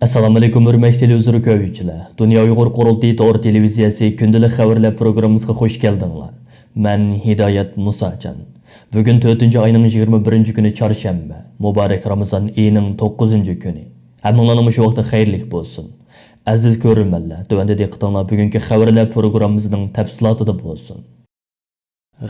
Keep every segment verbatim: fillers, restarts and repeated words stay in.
ئەسسالامۇئەلەيكۇم، ھۆرمەتلىك تېلېۋىزور كۆرگۈچىلەر. دۇنيا ئۇيغۇر قۇرۇلتىيى تور تېلېۋىزىيەسى كۈندىلىك خەۋەرلەر پروگراممىسىغا خۇش كەلدىڭلار. مەن ھىدايەت مۇساجان. بۈگۈن تۆتىنچى ئاينىڭ يىگىرمە بىرىنچى كۈنى، چارشەنبە. مۇبارەك رامىزان ئېيىنىڭ توققۇزىنچى كۈنى. ھەممىڭلارنىڭ مۇشۇ ۋاقتى خەيرلىك بولسۇن. ئەزىز كۆرۈرمەنلەر، تۆۋەندە دىققىتىڭلار بۈگۈنكى خەۋەرلەر پروگراممىسىنىڭ تەپسىلاتىدا بولسۇن.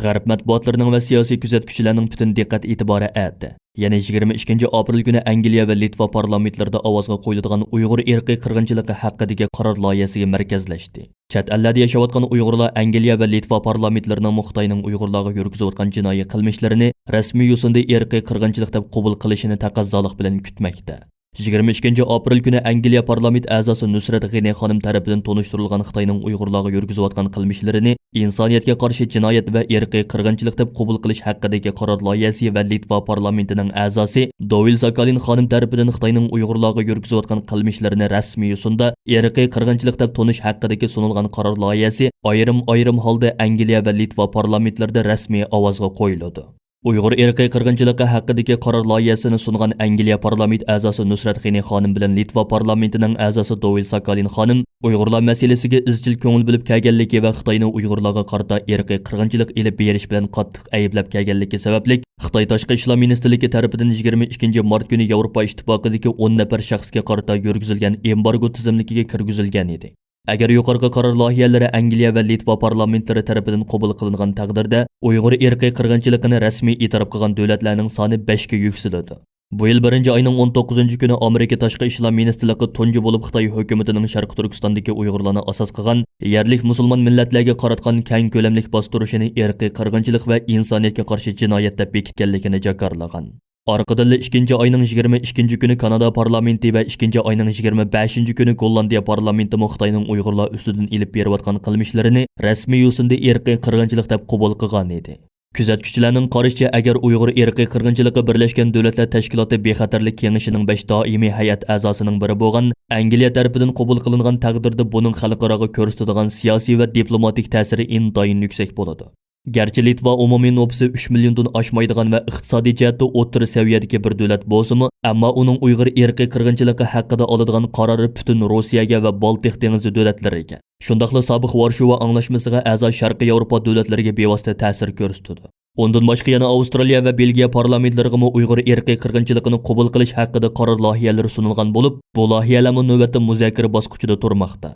غەرب مەتبۇئاتلىرىنىڭ ۋە سىياسىي كۆزەتكۈچىلەرنىڭ پۈتۈن دىققەت ئېتىبارى ئەتە، يەنى يىگىرمە ئىككىنچى ئاپرېل كۈنى ئەنگلىيە ۋە لىتۋا پارلامېنتلىرىدا ئاۋازغا قويۇلىدىغان ئۇيغۇر ئىرقىي قىرغىنچىلىقى ھەققىدىكى قارار لايىھەسىگە مەركەزلەشتى. چەت ئەللەردە ياشاۋاتقان ئۇيغۇرلار ئەنگلىيە ۋە لىتۋا پارلامېنتلىرىنىڭمۇ خىتاينىڭ ئۇيغۇرلارغا يۈرگۈزۈۋاتقان جىنايى قىلمىشلىرىنى رەسمىي يوسۇندا ئىرقىي قىرغىنچىلىق دەپ قوبۇل قىلىشىنى تاقاززالىق بىلەن كۈتمەكتە. يىگىرمە ئىككىنچى ئاپرېل كۈنى ئەنگلىيە پارلامېنت ئەزاسى نۇسرەت غېنى خانىم تەرىپىدىن تونۇشتۇرۇلغان خىتاينىڭ ئۇيغۇرلارغا يۈرگۈزۈۋاتقان قىلمىشلىرىنى ئىنسانىيەتكە قارشى جىنايەت ۋە ئىرقىي قىرغىنچىلىق دەپ قوبۇل قىلىش ھەققىدىكى قارار لايىھەسى ۋە لىتۋا پارلامېنتىنىڭ ئەزاسى دوۋىل ساكالىن خانىم تەرىپىدىن خىتاينىڭ ئۇيغۇرلارغا يۈرگۈزۈۋاتقان قىلمىشلىرىنى رەسمىي يوسۇندا ئىرقىي قىرغىنچىلىق دەپ تونۇش ھەققىدىكى سۇنۇلغان قارار لايىھەسى ئايرىم-ئايرىم ھالدا ئەنگلىيە ۋە لىتۋا پارلامېنتلىرىدا رەسمىي ئاۋازغا قويۇلىدۇ. ئۇيغۇر ئىرقىي قىرغىنچىلىقى ھەققىدىكى قارار لايىھەسىنى سۇنغان ئەنگلىيە پارلامېنت ئەزاسى نۇسرەت غېنى خانىم بىلەن لىتۋا پارلامېنتىنىڭ ئەزاسى دوۋىل ساكالىن خانىم ئۇيغۇرلار مەسىلىسىگە ئىزچىل كۆڭۈل بۆلۈپ كەلگەنلىكى ۋە خىتاينىڭ ئۇيغۇرلارغا قارىتا ئىرقىي قىرغىنچىلىق ئېلىپ بېرىش بىلەن قاتتىق ئەيىبلەپ كەلگەنلىكى سەۋەبلىك، خىتاي تاشقى ئىشلار مىنىستىرلىكى تەرىپىدىن يىگىرمە ئىككىنچى مارت كۈنى ياۋروپا ئىتتىپاقىدىكى ئون نەپەر شەخسكە قارىتا يۈرگۈزۈلگەن ئېمبارگو تىزىملىكىگە كىرگۈزۈلگەن ئىدى. ئەگەر يۇقىرىقى قارار لايىھەلىرى ئەنگلىيە ۋە لىتۋا پارلامېنتلىرى تەرىپىدىن قوبۇل قىلىنغان تەقدىردە، ئۇيغۇر ئىرقىي قىرغىنچىلىقىنى رەسمىي ئېتىراپ قىلغان دۆلەتلەرنىڭ سانى بەشكە يۈكسىلىدۇ. بۇ يىل بىرىنچى ئاينىڭ ئون توققۇزىنچى كۈنى ئامېرىكا تاشقى ئىشلار مىنىستىرلىقى تۇنجى بولۇپ خىتاي ھۆكۈمىتىنىڭ شەرقىي تۈركىستاندىكى ئۇيغۇرلارنى ئاساس قىلغان يەرلىك مۇسۇلمان مىللەتلەرگە قاراتقان كەڭ كۆلەملىك باستۇرۇشىنى ئىرقىي قىرغىنچىلىق ۋە ئىنسانىيەتكە قارشى جىنايەت دەپ بېكىتكەنلىكىنى جاكارلىغان. ئارقىدىنلا ئىككىنچى ئاينىڭ يىگىرمە ئىككىنچى كۈنى كانادا پارلامېنتى ۋە ئىككىنچى ئاينىڭ يىگىرمە بەشىنچى كۈنى گوللاندىيە پارلامېنتىمۇ خىتاينىڭ ئۇيغۇرلار ئۈستىدىن ئېلىپ بېرىۋاتقان قىلمىشلىرىنى رەسمىي يوسۇندا ئىرقىي قىرغىنچىلىق دەپ قوبۇل قىلغان ئىدى. كۆزەتكۈچىلەرنىڭ قارىشىچە، ئەگەر ئۇيغۇر ئىرقىي قىرغىنچىلىقى بىرلەشكەن دۆلەتلەر تەشكىلاتى بىخەتەرلىك كېڭىشىنىڭ بەش دائىمىي ھەيئەت ئەزاسىنىڭ بىرى بولغان ئەنگلىيە تەرىپىدىن قوبۇل قىلىنغان تەقدىردە، بۇنىڭ خەلقئاراغا كۆرسىتىدىغان سىياسىي ۋە دىپلوماتىك تەسىرى ئىنتايىن يۈكسەك بولىدۇ. گەرچە لىتۋا ئومۇمىي نوپۇسى ئۈچ مىليوندىن ئاشمايدىغان ۋە ئىقتىسادىي جەھەتتە ئوتتۇرا سەۋىيەدىكى بىر دۆلەت بولسىمۇ، ئەمما ئۇنىڭ ئۇيغۇر ئىرقىي قىرغىنچىلىقى ھەققىدە ئالىدىغان قارارى پۈتۈن روسىيەگە ۋە بالتىق دېڭىزى دۆلەتلىرىگە، شۇنداقلا سابىق ۋارشاۋا ئاڭلاشمىسىغا ئەزا شەرقىي ياۋروپا دۆلەتلىرىگە بىۋاسىتە تەسىر كۆرسىتىدۇ. ئۇندىن باشقا يەنە ئاۋسترالىيە ۋە بېلگىيە پارلامېنتلىرىغىمۇ ئۇيغۇر ئىرقىي قىرغىنچىلىقىنى قوبۇل قىلىش ھەققىدە قارار لايىھەلىرى سۇنۇلغان بولۇپ، بۇ لايىھەلەرمۇ نۆۋەتتە مۇزاكىرە باسقۇچىدا تۇرماقتا.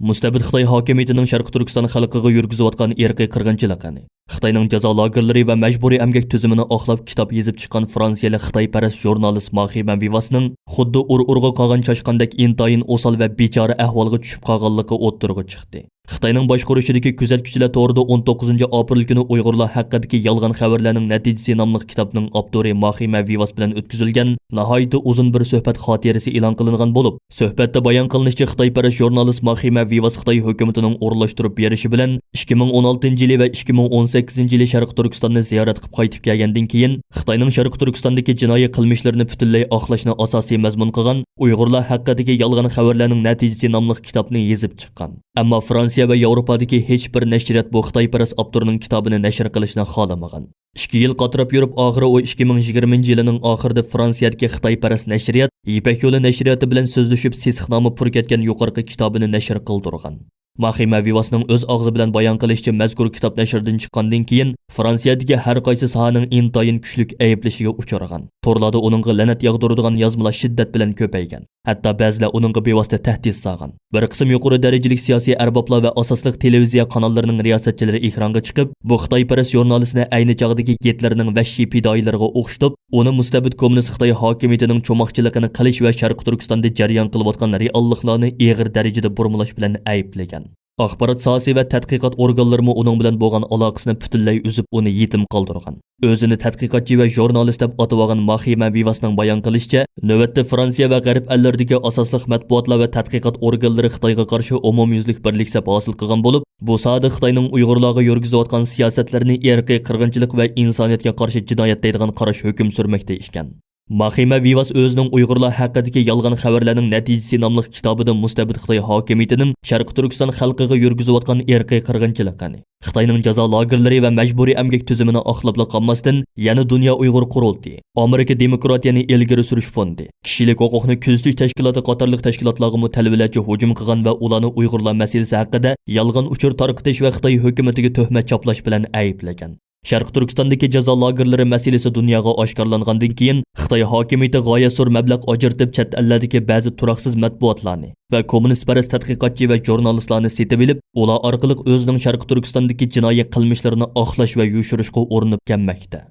مۇستەبىت خىتاي ھاكىمىيىتىنىڭ شەرقىي تۈركىستان خەلقىگە يۈرگۈزۈۋاتقان ئىرقىي قىرغىنچىلىقىنى، خىتاينىڭ جازا لاگېرلىرى ۋە مەجبۇرىي ئەمگەك تۈزۈمىنى ئاقلاپ كىتاب يېزىپ چىققان فرانسىيەلىك خىتايپەرەس ژۇرنالىست ماخى مەن ۋىۋاسنىڭ خۇددى ئۇر-ئۇرغا قالغان چاشقاندەك ئىنتايىن ئوسال ۋە بىچارە ئەھۋالغا چۈشۈپ قالغانلىقى ئوتتۇرىغا چىقتى. خىتاينىڭ باشقۇرۇشىدىكى كۆزەتكۈچىلەر تورىدا ئون توققۇزىنچى ئاپرېل كۈنى ئۇيغۇرلار ھەققىدىكى يالغان خەۋەرلەرنىڭ نەتىجىسى ناملىق كىتابنىڭ ئاپتورى ماخى مەن ۋىۋاس بىلەن ئۆتكۈزۈلگەن ناھايىتى ئۇزۇن بىر سۆھبەت خاتىرىسى ئېلان قىلىنغان بولۇپ، سۆھبەتتە بايان قىلىنىشىچە، خىتايپەرەس ژۇرنالىست ماخى مەن ۋىۋاس خىتاي ھۆكۈمىتىنىڭ ئورۇنلاشتۇرۇپ بېرىشى بىلەن ئىككى مىڭ ئون ئالتىنچى يىلى ۋە ئىككى مىڭ ئون سەككىزىنچى يىلى شەرقىي تۈركىستاننى زىيارەت قىلىپ قايتىپ كەلگەندىن كېيىن، خىتاينىڭ شەرقىي تۈركىستاندىكى جىنايى قىلمىشلىرىنى پۈتۈنلەي ئاقلاشنى ئاساسىي مەزمۇن قىلغان ئۇيغۇرلار ھەققىدىكى يالغان خەۋەرلەرنىڭ نەتىجىسى ناملىق كىتابنى يېزىپ چىققان. ئەمما فرانسىيە ۋە ياۋروپادىكى ھېچ بىر نەشرىيات بۇ خىتايپەرەس ئاپتورنىڭ كىتابىنى نەشر قىلىشنى خالىمىغان. ئىككى يىل قاتراپ يۈرۈپ، ئاخىرى ئۇ ئىككى مىڭ يىگىرمىنچى يىلىنىڭ ئاخىرىدا فرانسىيەدىكى خىتايپەرەس نەشرىيات يىپەك يولى نەشرىياتى بىلەن سۆزلىشىپ، سېسىقنامە پۈركەتكەن يۇقىرىقى كىتابىنى نەشر قىلدۇرغان. ماخى مەن ۋىۋاسنىڭ ئۆز ئاغزى بىلەن بايان قىلىشىچە، مەزكۇر كىتاب نەشردىن چىققاندىن كېيىن، فرانسىيەدىكى ھەر قايسى ساھەنىڭ ئىنتايىن كۈچلۈك ئەيىبلىشىگە ئۇچرىغان. تورلاردا ئۇنىڭغا لەنەت ياغدۇرىدىغان يازمىلار شىددەت بىلەن كۆپەيگەن. ھەتتا بەزىلەر ئۇنىڭغا بىۋاسىتە تەھدىت سالغان. بىر قىسىم يۇقىرى دەرىجىلىك سىياسىي ئەربابلار ۋە ئاساسلىق تېلېۋىزىيە قاناللىرىنىڭ رىياسەتچىلىرى ئېكرانغا چىقىپ، بۇ خىتايپەرەس ژۇرنالىستنى ئەينى چاغدىكى گىتلېرنىڭ ۋەھشىي پىدائىيلىرىغا ئوخشىتىپ، ئۇنى مۇستەبىت كوممۇنىست خىتاي ھاكىمىيىتىنىڭ چوماقچىلىقىنى قىلىش ۋە شەرقىي تۈركىستاندا جەريان قىلىۋاتقان رېئاللىقلارنى ئېغىر دەرىجىدە بۇرمىلاش بىلەن ئەيىبلىگەن. ئاخبارات ساھەسى ۋە تەتقىقات ئورگانلىرىمۇ ئۇنىڭ بىلەن بولغان ئالاقىسىنى پۈتۈنلەي ئۈزۈپ، ئۇنى يېتىم قالدۇرغان. ئۆزىنى تەتقىقاتچى ۋە ژۇرنالىست دەپ ئاتىۋالغان ماخى مەن ۋىۋاسنىڭ بايان قىلىشىچە، نۆۋەتتە فرانسىيە ۋە غەرب ئەللىرىدىكى ئاساسلىق مەتبۇئاتلار ۋە تەتقىقات ئورگانلىرى خىتايغا قارشى ئومۇميۈزلۈك بىرلىك سەپ ھاسىل قىلغان بولۇپ، بۇ ساھەدە خىتاينىڭ ئۇيغۇرلارغا يۈرگۈزۈۋاتقان سىياسەتلىرىنى ئىرقىي قىرغىنچىلىق ۋە ئىنسانىيەتكە قارشى جىنايەت دەيدىغان قاراش ھۆكۈم سۈرمەكتە ئىكەن. ماخىمە ۋىۋاس ئۆزىنىڭ ئۇيغۇرلار ھەققىدىكى يالغان خەۋەرلەرنىڭ نەتىجىسى ناملىق كىتابىدا مۇستەبىت خىتاي ھاكىمىيىتىنىڭ شەرقىي تۈركىستان خەلقىگە يۈرگۈزۈۋاتقان ئىرقىي قىرغىنچىلىقىنى، خىتاينىڭ جازا لاگېرلىرى ۋە مەجبۇرىي ئەمگەك تۈزۈمىنى ئاقلاپلا قالماستىن، يەنە دۇنيا ئۇيغۇر قۇرۇلتىيى، ئامېرىكا دېموكراتىيەنى ئىلگىرى سۈرۈش فوندى، كىشىلىك ھوقۇقنى كۆزىتىش تەشكىلاتى قاتارلىق تەشكىلاتلارغىمۇ تەلۋىلەرچە ھۇجۇم قىلغان ۋە ئۇلارنى ئۇيغۇرلار مەسىلىسى ھەققىدە يالغان ئۇچۇر تارقىتىش ۋە خىتاي ھۆكۈمىتىگە تۆھمەت چاپلاش بىلەن ئەيىبلىگەن. شەرقىي تۈركىستاندىكى جازا لاگېرلىرى مەسىلىسى دۇنياغا ئاشكارىلانغاندىن كېيىن، خىتاي ھاكىمىيىتى غايەت زور مەبلەغ ئاجرىتىپ، چەت ئەللەردىكى بەزى تۇراقسىز مەتبۇئاتلارنى ۋە كوممۇنىستپەرەس تەتقىقاتچى ۋە ژۇرنالىستلارنى سېتىۋېلىپ، ئۇلار ئارقىلىق ئۆزىنىڭ شەرقىي تۈركىستاندىكى جىنايى قىلمىشلىرىنى ئاقلاش ۋە يوشۇرۇشقا ئۇرۇنۇپ كەلمەكتە.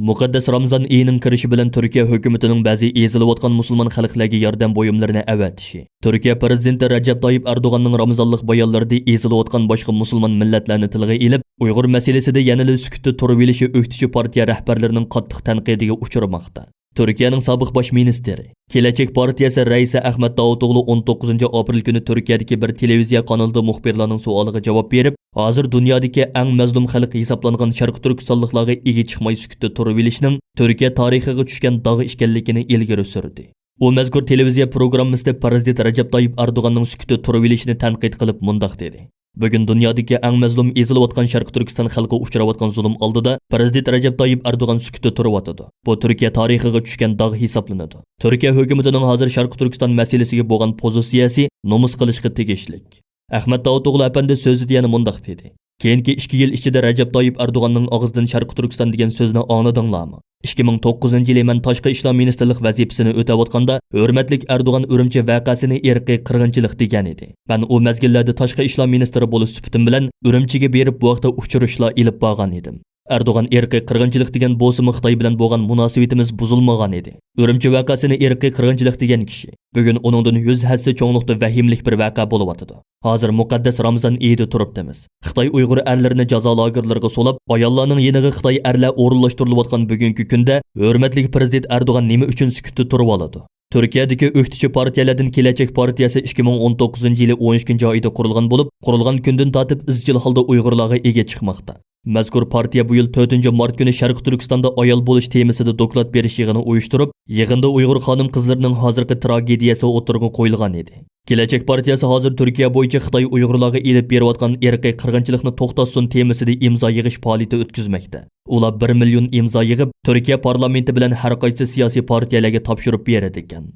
مۇقەددەس رامزان ئېيىنىڭ كىرىشى بىلەن تۈركىيە ھۆكۈمىتىنىڭ بەزى ئېزىلىۋاتقان مۇسۇلمان خەلقلەرگە ياردەم بۇيۇملىرىنى ئەۋەتىشى، تۈركىيە پىرېزىدېنتى رەجەپ تايىپ ئەردوغاننىڭ رامىزانلىق بايانلىرىدا ئېزىلىۋاتقان باشقا مۇسۇلمان مىللەتلەرنى تىلغا ئېلىپ، ئۇيغۇر مەسىلىسىدە يەنىلا سۈكۈتتە تۇرۇۋېلىشى ئۆكتىچى پارتىيە رەھبەرلىرىنىڭ قاتتىق تەنقىدىگە ئۇچرىماقتا. تۈركىيەنىڭ سابىق باش مىنىستىرى، كېلەچەك پارتىيەسى رەئىسى ئەخمەت داۋۇتئوغلۇ ئون توققۇزىنچى ئاپرېل كۈنى تۈركىيەدىكى بىر تېلېۋىزىيە قانىلىدا مۇخبىرلارنىڭ سوئالىغا جاۋاب بېرىپ، ھازىر دۇنيادىكى ئەڭ مەزلۇم خەلق ھېسابلانغان شەرقىي تۈركىستانلىقلارغا ئىگە چىقماي سۈكۈتتە تۇرۇۋېلىشنىڭ تۈركىيە تارىخىغا چۈشكەن داغ ئىكەنلىكىنى ئىلگىرى سۈردى. ئۇ مەزكۇر تېلېۋىزىيە پروگراممىسىدا پىرېزىدېنت رەجەپ تايىپ ئەردوغاننىڭ سۈكۈتتە تۇرۇۋېلىشىنى تەنقىد قىلىپ مۇنداق دېدى: بۈگۈن دۇنيادىكى ئەڭ مەزلۇم ئېزىلىۋاتقان شەرقىي تۈركىستان خەلقى ئۇچراۋاتقان زۇلۇم ئالدىدا پىرېزىدېنت رەجەپ تايىپ ئەردوغان سۈكۈتتە تۇرۇۋاتىدۇ. بۇ تۈركىيە تارىخىغا چۈشكەن داغ ھېسابلىنىدۇ. تۈركىيە ھۆكۈمىتىنىڭ ھازىر شەرقىي تۈركىستان مەسىلىسىگە بولغان پوزىتسىيەسى نومۇس قىلىشقا تېگىشلىك. ئەخمەت داۋۇتئوغلى ئەپەندى سۆزىدە يەنە مۇنداق دېدى: كېيىنكى ئىككى يىل ئىچىدە رەجەپ تايىپ ئەردوغاننىڭ ئاغزىدىن شەرقىي تۈركىستان دېگەن سۆزنى ئاڭلىدىڭلارمۇ؟ ئىككى مىڭ توققۇزىنچى يىلى مەن تاشقى ئىشلار مىنىستىرلىق ۋەزىپىسىنى ئۆتەۋاتقاندا، ھۆرمەتلىك ئەردوغان ئۈرۈمچى ۋەقەسىنى ئىرقىي قىرغىنچىلىق دېگەنىدى. مەن ئۇ مەزگىللەردە تاشقى ئىشلار مىنىستىرى بولۇش سۈپىتىم بىلەن ئۈرۈمچىگە بېرىپ، بۇ ھەقتە ئۇچرىشىشلار ئېلىپ بارغان ئىدىم. ئەردوغان ئىرقىي قىرغىنچىلىق دېگەن بولسىمۇ، خىتاي بىلەن بولغان مۇناسىۋىتىمىز بۇزۇلمىغان ئىدى. ئۈرۈمچى ۋەقەسىنى ئىرقىي قىرغىنچىلىق دېگەن كىشى بۈگۈن ئۇنىڭدىن يۈز ھەسسە چوڭلۇقتا ۋەھىمىلىك بىر ۋەقە بولۇۋاتىدۇ. ھازىر مۇقەددەس رامىزان ئېيىدا تۇرۇپتىمىز. خىتاي ئۇيغۇر ئەرلىرىنى جازا لاگېرلىرىغا سولاپ، ئاياللارنىڭ يېنىغا خىتاي ئەرلەر ئورۇنلاشتۇرۇلۇۋاتقان بۈگۈنكى كۈندە ھۆرمەتلىك پىرېزىدېنت ئەردوغان نېمە ئۈچۈن سۈكۈتتە تۇرۇۋالىدۇ؟ تۈركىيەدىكى ئۆكتىچى پارتىيەلەردىن كېلەچەك پارتىيەسى ئىككى مىڭ ئون توققۇزىنچى يىلى ئون ئىككىنچى ئايدا قۇرۇلغان بولۇپ، قۇرۇلغان كۈندىن تارتىپ ئىزچىل ھالدا ئۇيغۇرلارغا ئىگە چىقماقتا. مەزكۇر پارتىيە بۇ يىل تۆتىنچى مارت كۈنى شەرقىي تۈركىستاندا ئايال بولۇش تېمىسىدا دوكلات بېرىش يىغىنى ئۇيۇشتۇرۇپ، يىغىندا ئۇيغۇر خانىم-قىزلىرىنىڭ ھازىرقى تراگېدىيەسى ئوتتۇرىغا قويۇلغان ئىدى. كېلەچەك پارتىيەسى ھازىر تۈركىيە بويىچە خىتاي ئۇيغۇرلارغا ئېلىپ بېرىۋاتقان ئىرقىي قىرغىنچىلىقنى توختاتسۇن تېمىسىدا ئىمزا يىغىش پائالىيىتى ئۆتكۈزمەكتە. ئۇلار بىر مىليون ئىمزا يىغىپ، تۈركىيە پارلامېنتى بىلەن ھەر قايسى سىياسىي پارتىيەلەرگە تاپشۇرۇپ بېرىدىكەن.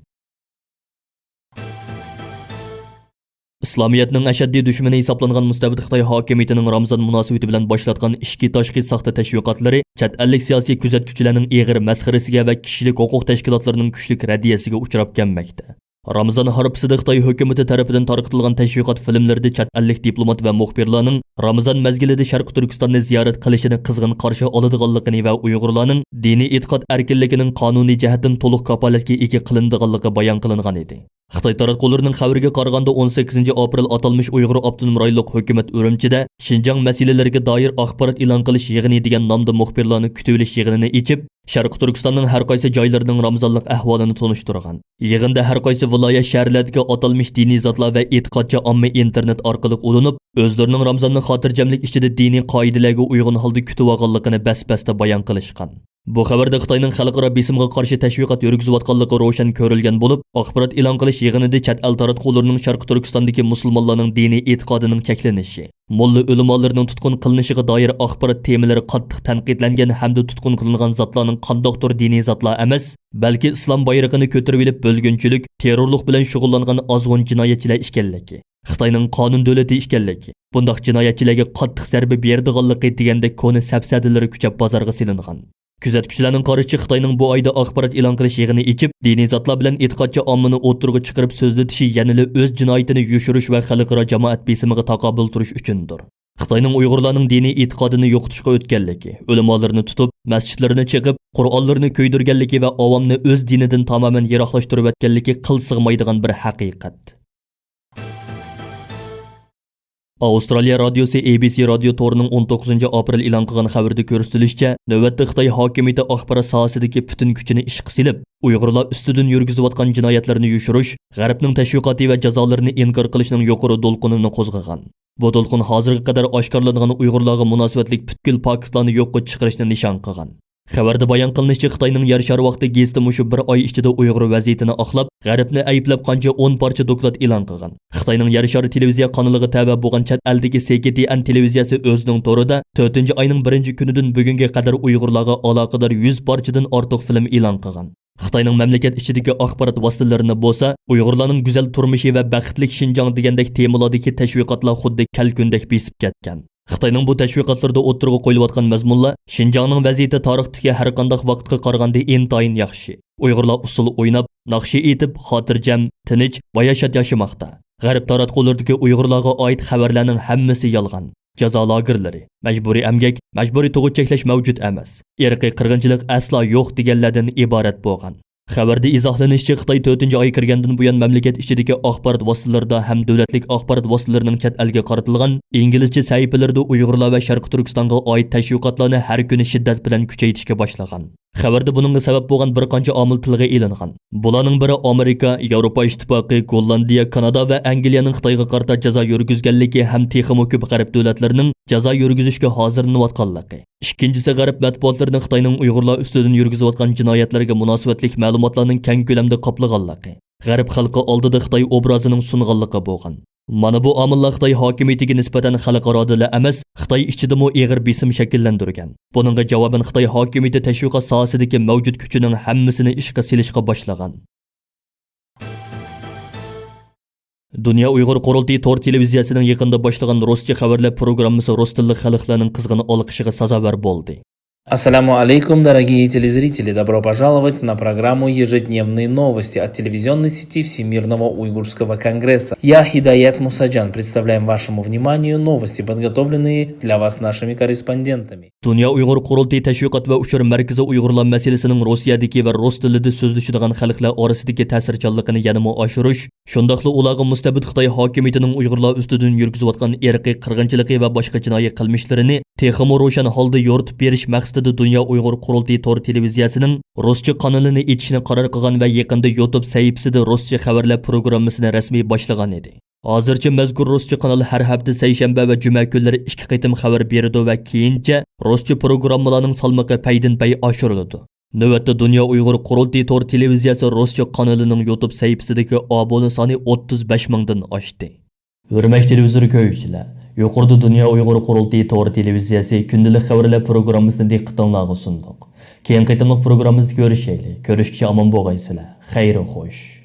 ئىسلامىيەتنىڭ ئەشەددىي دۈشمىنى ھېسابلانغان مۇستەبىت خىتاي ھاكىمىيىتىنىڭ رامىزان مۇناسىۋىتى بىلەن باشلاتقان ئىچكى تاشقى ساختا تەشۋىقاتلىرى چەت ئەللىك سىياسىي كۆزەتكۈچىلەرنىڭ ئېغىر مەسخىرىسىگە ۋە كىشىلىك ھوقۇق تەشكىلاتلىرىنىڭ كۈچلۈك رەددىيەسىگە ئۇچراپ كەلمەكتە. رامىزان ھارپىسىدا خىتاي ھۆكۈمىتى تەرىپىدىن تارقىتىلغان تەشۋىقات فىلىملىرىدا چەت ئەللىك دىپلومات ۋە مۇخبىرلارنىڭ رامىزان مەزگىلىدە شەرقىي تۈركىستاننى زىيارەت قىلىشىنى قىزغىن قارشى ئالىدىغانلىقىنى ۋە ئۇيغۇرلارنىڭ دىنىي ئېتىقاد ئەركىنلىكىنىڭ قانۇنىي جەھەتتىن تولۇق كاپالەتكە ئىگە قىلىنىدىغانلىقى بايان قىلىنغان ئىدى. خىتاي تاراتقۇلىرىنىڭ خەۋىرىگە قارىغاندا، ئون سەككىزىنچى ئاپرېل ئاتالمىش ئۇيغۇر ئاپتونوم رايونلۇق ھۆكۈمەت ئۈرۈمچىدە شىنجاڭ مەسىلىلىرىگە دائىر ئاخبارات ئېلان قىلىش يىغىنى دېگەن نامدا مۇخبىرلارنى كۈتۈۋېلىش يىغىنىنى ئېچىپ، شەرقىي تۈركىستاننىڭ ھەر قايسى جايلىرىنىڭ رامىزانلىق ئەھۋالىنى تونۇشتۇرغان. يىغىندا ھەر قايسى ۋىلايەت، شەھەرلەردىكى ئاتالمىش دىنىي زاتلار ۋە ئېتىقادچى ئامما ئىنتېرنېت ئارقىلىق ئۇلىنىپ، ئۆزلىرىنىڭ رامىزاننى خاتىرجەملىك ئىچىدە دىنىي قائىدىلەرگە ئۇيغۇن ھالدا كۈتۈۋالغانلىقىنى بەس-بەستە بايان قىلىشقان. بۇ خەۋەردە خىتاينىڭ خەلقئارا بېسىمغا قارشى تەشۋىقات يۈرگۈزۈۋاتقانلىقى روشەن كۆرۈلگەن بولۇپ، ئاخبارات ئېلان قىلىش يىغىنىدا چەت ئەل تاراتقۇلىرىنىڭ شەرقىي تۈركىستاندىكى مۇسۇلمانلارنىڭ دىنىي ئېتىقادىنىڭ چەكلىنىشى، موللا ئۆلىمالىرىنىڭ تۇتقۇن قىلىنىشىغا دائىر ئاخبارات تېمىلىرى قاتتىق تەنقىدلەنگەن ھەمدە تۇتقۇن قىلىنغان زاتلارنىڭ قانداقتۇر دىنىي زاتلار ئەمەس، بەلكى ئىسلام بايرىقىنى كۆتۈرۈۋېلىپ بۆلگۈنچىلىك، تېررورلۇق بىلەن شۇغۇللانغان ئازغۇن جىنايەتچىلەر ئىكەنلىكى، خىتاينىڭ قانۇن دۆلىتى ئىكەنلىكى، بۇنداق جىنايەتچىلەرگە قاتتىق زەربە بېرىدىغانلىقى دېگەندەك كونا سەپسەتىلىرى كۈچەپ بازارغا سېلىنغان. كۆزەتكۈچىلەرنىڭ قارىشىچە، خىتاينىڭ بۇ ئايدا ئاخبارات ئېلان قىلىش يىغىنى ئېچىپ، دىنىي زاتلار بىلەن ئېتىقادچى ئاممىنى ئوتتۇرىغا چىقىرىپ سۆزلىتىشى يەنىلا ئۆز جىنايىتىنى يوشۇرۇش ۋە خەلقئارا جامائەت بېسىمىغا تاقابىل تۇرۇش ئۈچۈندۇر. خىتاينىڭ ئۇيغۇرلارنىڭ دىنىي ئېتىقادىنى يوقىتىشقا ئۆتكەنلىكى، ئۆلىمالىرىنى تۇتۇپ، مەسچىتلىرىنى چېقىپ، قۇرئانلىرىنى كۆيدۈرگەنلىكى ۋە ئاۋامنى ئۆز دىنىدىن تامامەن يىراقلاشتۇرۇۋەتكەنلىكى قىل سىغمايدىغان بىر ھەقىقەت. ئاۋسترالىيە رادىيوسى ئېي بىي سىي رادىيو تورىنىڭ ئون توققۇزىنچى ئاپرېل ئېلان قىلغان خەۋىرىدە كۆرسىتىلىشىچە، نۆۋەتتە خىتاي ھاكىمىيىتى ئاخبارات ساھەسىدىكى پۈتۈن كۈچىنى ئىشقا سېلىپ، ئۇيغۇرلار ئۈستىدىن يۈرگۈزۈۋاتقان جىنايەتلەرنى يوشۇرۇش، غەربنىڭ تەشۋىقاتى ۋە جازالىرىنى ئىنكار قىلىشنىڭ يۇقىرى دولقۇنىنى قوزغىغان. بۇ دولقۇن ھازىرغا قەدەر ئاشكارىلانغان ئۇيغۇرلارغا مۇناسىۋەتلىك پۈتكۈل پاكىتلارنى يوققا چىقىرىشنى نىشان قىلغان. خەۋەردە بايان قىلىنىشىچە، خىتاينىڭ يەر شارى ۋاقتى گېزىتى مۇشۇ بىر ئاي ئىچىدە ئۇيغۇر ۋەزىيىتىنى ئاقلاپ، غەربنى ئەيىبلەپ قانچە ئون پارچە دوكلات ئېلان قىلغان. خىتاينىڭ يەر شارى تېلېۋىزىيە قانىلىغا تەۋە بولغان چەت ئەلدىكى سى كې تې ئېن تېلېۋىزىيەسى ئۆزىنىڭ تورىدا تۆتىنچى ئاينىڭ بىرىنچى كۈنىدىن بۈگۈنگە قەدەر ئۇيغۇرلارغا ئالاقىدار يۈز پارچىدىن ئارتۇق فىلىم ئېلان قىلغان. خىتاينىڭ مەملىكەت ئىچىدىكى ئاخبارات ۋاسىتىلىرىنى بولسا، ئۇيغۇرلارنىڭ گۈزەل تۇرمۇشى ۋە بەختلىك شىنجاڭ دېگەندەك تېمىلاردىكى تەشۋىقاتلار خۇددى كەلكۈندەك بېسىپ كەتكەن. خىتاينىڭ بۇ تەشۋىقاتلىرىدا ئوتتۇرىغا قويۇلۇۋاتقان مەزمۇنلار شىنجاڭنىڭ ۋەزىيىتى تارىختىكى ھەرقانداق ۋاقىتقا قارىغاندا ئىنتايىن ياخشى. ئۇيغۇرلار ئۇسسۇل ئويناپ، ناخشا ئېيتىپ، خاتىرجەم، تىنچ، باياشات ياشىماقتا. غەرب تاراتقۇلىرىدىكى ئۇيغۇرلارغا ئائىت خەۋەرلەرنىڭ ھەممىسى يالغان. جازا لاگېرلىرى، مەجبۇرىي ئەمگەك، مەجبۇرىي تۇغۇت چەكلەش مەۋجۇت ئەمەس. ئىرقىي قىرغىنچىلىق ئەسلا يوق دېگەنلەردىن ئىبارەت بولغان. خەۋەردە ئىزاھلىنىشىچە، خىتاي تۆتىنچى ئاي كىرگەندىن بۇيان، مەملىكەت ئىچىدىكى ئاخبارات ۋاسىتىلىرىدا ھەم دۆلەتلىك ئاخبارات ۋاسىتىلىرىنىڭ چەت ئەلگە قارىتىلغان ئىنگلىزچە سەھىپىلىرىدە ئۇيغۇرلار ۋە شەرقىي تۈركىستانغا ئائىت تەشۋىقاتلارنى ھەر كۈنى شىددەت بىلەن كۈچەيتىشكە باشلىغان. خەۋەردە بۇنىڭغا سەۋەب بولغان بىر قانچە ئامىل تىلغا ئېلىنغان. بۇلارنىڭ بىرى ئامېرىكا، ياۋروپا ئىتتىپاقى، گوللاندىيە، كانادا ۋە ئەنگلىيەنىڭ خىتايغا قارىتا جازا يۈرگۈزگەنلىكى ھەم تېخىمۇ كۆپ غەرب دۆلەتلىرىنىڭ جازا يۈرگۈزۈشكە ھازىرلىنىۋاتقانلىقى. ئىككىنچىسى، غەرب مەتبۇئاتلىرىنىڭ خىتاينىڭ ئۇيغۇرلار ئۈستىدىن يۈرگۈزۈۋاتقان جىنايەتلىرىگە مۇناسىۋەتلىك مەلۇماتلارنىڭ كەڭ كۆلەمدە قاپلىغانلىقى. غەرب خەلقى ئالدىدا خىتاي ئوبرازىنىڭ سۇنغانلىقى بولغان. مانا بۇ ئامىللار خىتاي ھاكىمىيىتىگە نىسبەتەن خەلقئارادىلا ئەمەس، خىتاي ئىچىدىمۇ ئېغىر بېسىم شەكىللەندۈرگەن. بۇنىڭغا جاۋابەن خىتاي ھاكىمىيىتى تەشۋىقات ساھەسىدىكى مەۋجۇت كۈچىنىڭ ھەممىسىنى ئىشقا سېلىشقا باشلىغان. دۇنيا ئۇيغۇر قۇرۇلتىيى تور تېلېۋىزىيەسىنىڭ يېقىندا باشلىغان رۇسچە خەۋەرلەر پروگراممىسى رۇس تىللىق خەلقلەرنىڭ قىزغىن ئالقىشىغا سازاۋەر بولدى. Ассаламу алейкум, дорогие телезрители! Добро пожаловать на программу «Ежедневные новости» от телевизионной сети Всемирного уйгурского конгресса. Я, Хидаят Мусаджан, представляем вашему вниманию новости, подготовленные для вас нашими корреспондентами. دۇنيا ئۇيغۇر قۇرۇلتىيى تەشۋىقات ۋە ئۇچۇر مەركىزى ئۇيغۇرلار مەسىلىسىنىڭ روسىيەدىكى ۋە رۇس تىلىدا سۆزلىشىدىغان خەلقلەر ئارىسىدىكى تەسىرچانلىقىنى يەنىمۇ ئاشۇرۇش، شۇنداقلا ئۇلارغا مۇستەبىت خىتاي ھاكىمىيىتىنىڭ ئۇيغۇرلار ئۈستىدىن يۈرگۈزۈۋاتقان ئىرقىي قىرغىنچىلىقى ۋە باشقا جىنايى قىلمىشلىرىنى تېخىمۇ روشەن ھالدا يورۇتۇپ بېرىش مەقسىتىدە دۇنيا ئۇيغۇر قۇرۇلتىيى تور تېلېۋىزىيەسىنىڭ رۇسچە قانىلىنى ئېچىشنى قارار قىلغان ۋە يېقىندا يۇتۇب سەھىپىسىدە رۇسچە خەۋەرلەر پروگراممىسىنى رەسمىي باشلىغان ئىدى. ھازىرچە مەزكۇر رۇسچە قانال ھەر ھەپتە سەيشەنبە ۋە جۈمە كۈنلىرى ئىككى قېتىم خەۋەر بېرىدۇ ۋە كېيىنچە رۇسچە پروگراممىلارنىڭ سالمىقى پەيدىن پەي ئاشۇرۇلىدۇ. نۆۋەتتە دۇنيا ئۇيغۇر قۇرۇلتىيى تور تېلېۋىزىيەسى رۇسچە قانىلىنىڭ يۇتۇب سەھىپىسىدىكى ئابۇنە سانى ئوتتۇز بەش مىڭدىن ئاشتى. ھۆرمەتلىك تېلېۋىزور كۆرگۈچىلەر، يۇقىرىدا دۇنيا ئۇيغۇر قۇرۇلتىيى تور تېلېۋىزىيەسى كۈندىلىك خەۋەرلەر پروگراممىسىنى دىققىتىڭلارغا سۇندۇق. كېيىنكى قېتىملىق پروگراممىمىزدا كۆرۈشەيلى. كۆرۈشكىچە ئامان بولغايسىلەر. خەير خوش.